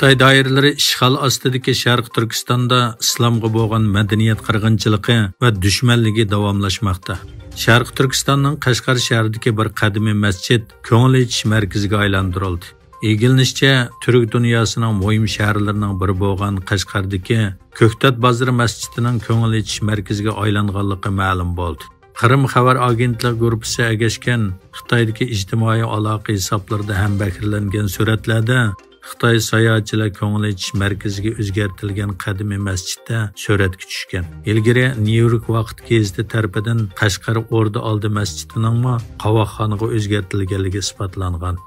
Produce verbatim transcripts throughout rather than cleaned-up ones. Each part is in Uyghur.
خىتاي دائىرىلىرى ئىشغال ئاستىدىكى شەرقىي تۈركىستاندا ئىسلامغا بولغان مەدەنىيەت قىرغىنچىلىقى ۋە دۈشمەنلىكى داۋاملاشماقتا. شەرقىي تۈركىستاننىڭ قەشقەر شەھىرىدىكى بىر قەدىمىي مەسچىت كۆڭۈل ئېچىش مەركىزىگە ئايلاندۇرۇلدى. ئىگىلىنىشىچە، تۈرك دۇنياسىنىڭ مۇھىم شەھەرلىرىنىڭ بىرى بولغان قەشقەردىكى كۆكتات بازىرى مەسچىتىنىڭ كۆڭۈل ئېچىش مەركىزىگە ئايلانغانلىقى مەلۇم بولدى. قىرىم خەۋەر ئاگېنتلىقى گۇرۇپپىسى ئەگەشكەن خىتايدىكى ئىجتىمائىي ئالاقە ھېسابلىرىدا ھەمبەھىرلەنگەن سۈرەتلەردە خىتاي ساياھەتچىلەر كۆڭۈل ئېچىش مەركىزىگە ئۆزگەرتىلگەن قەدىمىي مەسچىتتە سۈرەتكە چۈشكەن. ئىلگىرى نيۇ يورك ۋاقىت گېزىتى تەرىپىدىن قەشقەر ئوردا ئالدى مەسچىتىنىڭمۇ قاۋاقخانىغا ئۆزگەرتىلگەنلىكى ئىسپاتلانغان.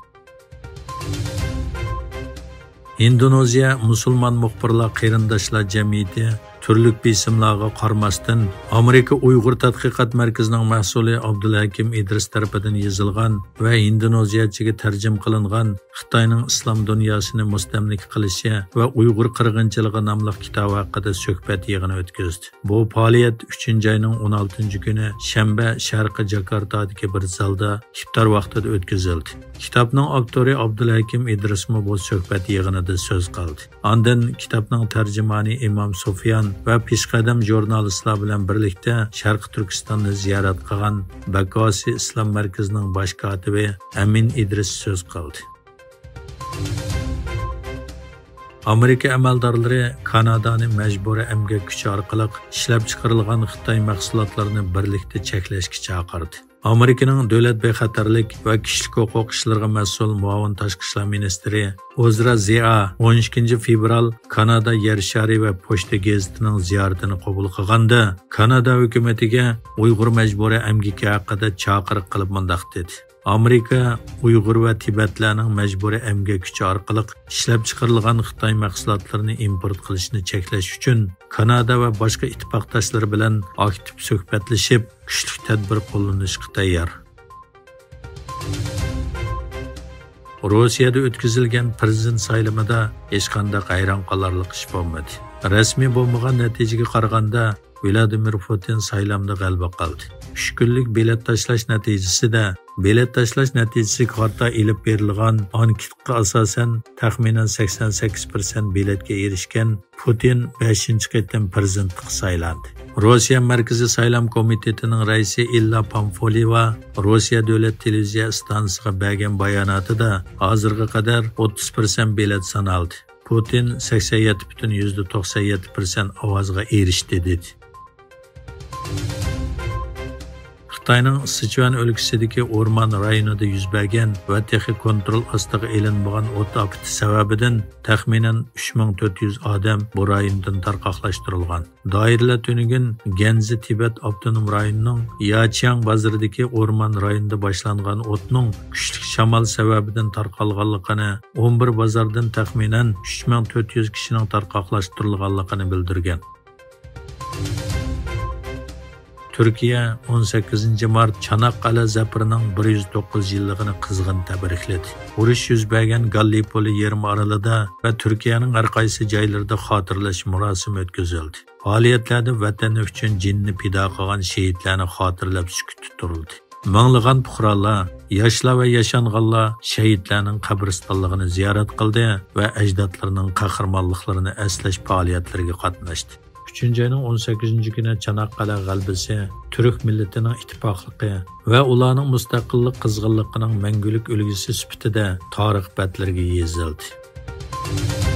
ھىندونېزىيە مۇسۇلمان مۇخبىرلار قېرىنداشلار جەمئىيىتى تۈرلۈك بېسىملارغا قارىماستىن، ئامېرىكا ئۇيغۇر تەتقىقات مەركىزىنىڭ مەسئۇلى ئابدۇلھەكىم ئىدرىس تەرىپىدىن يېزىلغان ۋە ھىندونېزىيەچىگە تەرجىمە قىلىنغان خىتاينىڭ ئىسلام دۇنياسىنى مۇستەملىكە قىلىشى ۋە ئۇيغۇر قىرغىنچىلىقى ناملىق كىتابى ھەققىدە سۆھبەت يىغىنى ئۆتكۈزدى. بۇ پائالىيەت ئۈچىنچى ئاينىڭ ئون ئالتىنچى كۈنى شەنبە شەرقىي جاكارتادىكى بىر زالدا ئىپتار ۋاقتىدا ئۆتكۈزۈلدى. كىتابنىڭ ئاپتورى ئابدۇلھەكىم ئىدرىسمۇ بۇ سۆھبەت يىغىنىدا سۆز قىلدى. ئاندىن كىتابنىڭ تەرجىمانى ئىمام سۇفيان ۋە پېشقەدەم ژۇرنالىستلار بىلەن بىرلىكتە شەرقىي تۈركىستاننى زىيارەت قىلغان بەكۋاسى ئىسلام مەركىزىنىڭ باش كاتىپى ئەمىن ئىدرىس سۆز قىلدى. ئامېرىكا ئەمەلدارلىرى كانادانى مەجبۇرىي ئەمگەك كۈچى ئارقىلىق ئىشلەپچىقىرىلغان خىتاي مەھسۇلاتلىرىنى بىرلىكتە چەكلەشكە چاقىردى. ئامېرىكىنىڭ دۆلەت بىخەتەرلىك ۋە كىشىلىك ھوقۇق ئىشلىرىغا مەسئۇل مۇئاۋىن تاشقى ئىشلار مىنىستىرى ئوزرا زېئا ئون ئىككىنچى فېۋرال كانادا يەر شارى ۋە پوچتا گېزىتىنىڭ زىيارىتىنى قوبۇل قىلغاندا، كانادا ھۆكۈمىتىگە ئۇيغۇر مەجبۇرىي ئەمگىكى ھەققىدە چاقىرىق قىلىپ مۇنداق دېدى: ئامېرىكا ئۇيغۇر ۋە تىبەتلەرنىڭ مەجبۇرىي ئەمگەك كۈچى ئارقىلىق ئىشلەپچىقىرىلغان خىتاي مەھسۇلاتلىرىنى ئىمپورت قىلىشنى چەكلەش ئۈچۈن كانادا ۋە باشقا ئىتتىپاقداشلىرى بىلەن ئاكتىپ سۆھبەتلىشىپ، كۈچلۈك تەدبىر قوللىنىشقا تەييار. روسىيەدە ئۆتكۈزۈلگەن پىرېزىدېنت سايلىمىدا ھېچقانداق ھەيران قالارلىق ئىش بولمىدى. رەسمىي بولمىغان نەتىجىگە قارىغاندا، ۋلادىمىر پۇتىن سايلامدا غەلىبە قىلدى. ئۈچ كۈنلۈك بېلەت تاشلاش نەتىجىسىدە، بېلەت تاشلاش نەتىجىسىگە قارىتا ئېلىپ بېرىلغان ئانكېتقا ئاساسەن، تەخمىنەن سەكسەن سەككىز پىرسەنت بېلەتكە ئېرىشكەن پۇتىن بەشىنچى قېتىم پىرېزىدېنتلىققا سايلاندى. روسىيە مەركىزىي سايلام كومىتېتىنىڭ رەئىسى ئىللا پامفولېۋا روسىيە دۆلەت تېلېۋىزىيە ئىستانسىسىغا بەرگەن باياناتىدا، ھازىرغا قەدەر ئوتتۇز پىرسەنت بېلەت سانالدى. پۇتىن سەكسەن يەتتە پۈتۈن يۈزدە توقسان يەتتە پىرسەنت ئاۋازغا ئېرىشتى، دېدى. خىتاينىڭ سىچۈەن ئۆلكىسىدىكى ئورمان رايونىدا يۈز بەرگەن ۋە تېخى كونترول ئاستىغا ئېلىنمىغان ئوت ئاپىتى سەۋەبىدىن تەخمىنەن ئۈچ مىڭ تۆت يۈز ئادەم بۇ رايوندىن تارقاقلاشتۇرۇلغان. دائىرىلەر تۈنۈگۈن گەنزى تىبەت ئاپتونوم رايونىنىڭ ياچياڭ بازىرىدىكى ئورمان رايونىدا باشلانغان ئوتنىڭ كۈچلۈك شامال سەۋەبىدىن تارقالغانلىقىنى، ئون بىر بازاردىن تەخمىنەن ئۈچ مىڭ تۆت يۈز كىشىنىڭ تارقاقلاشتۇرۇلغانلىقىنى بىلدۈرگەن. تۈركىيە ئون سەككىزىنچى مارت چاناققالە زەپىرىنىڭ بىر يۈز توققۇز يىللىقىنى قىزغىن تەبرىكلىدى. ئۇرۇش يۈز بەرگەن گاللىپولى يېرىم ئارىلىدا ۋە تۈركىيەنىڭ ھەر قايسى جايلىرىدا خاتىرىلەش مۇراسىمى ئۆتكۈزۈلدى. پائالىيەتلەردە ۋەتىنى ئۈچۈن جېنىنى پىدا قىلغان شېھىتلەرنى خاتىرىلەپ سۈكۈتتە تۇرۇلدى. مىڭلىغان پۇقرالار، ياشلار ۋە ياشانغانلار شېھىتلەرنىڭ قەبرىستانلىقىنى زىيارەت قىلدى ۋە ئەجدادلىرىنىڭ قەھرىمانلىقلىرىنى ئەسلەش پائالىيەتلىرىگە قاتناشتى. ئۈچىنچى ئاينىڭ ئون سەككىزىنچى كۈنى چاناققالە غەلىبىسى تۈرك مىللىتىنىڭ ئىتتىپاقلىقى ۋە ئۇلارنىڭ مۇستەقىللىق قىزغىنلىقىنىڭ مەڭگۈلۈك ئۈلگىسى سۈپىتىدە تارىخ بەتلىرىگە يېزىلدى.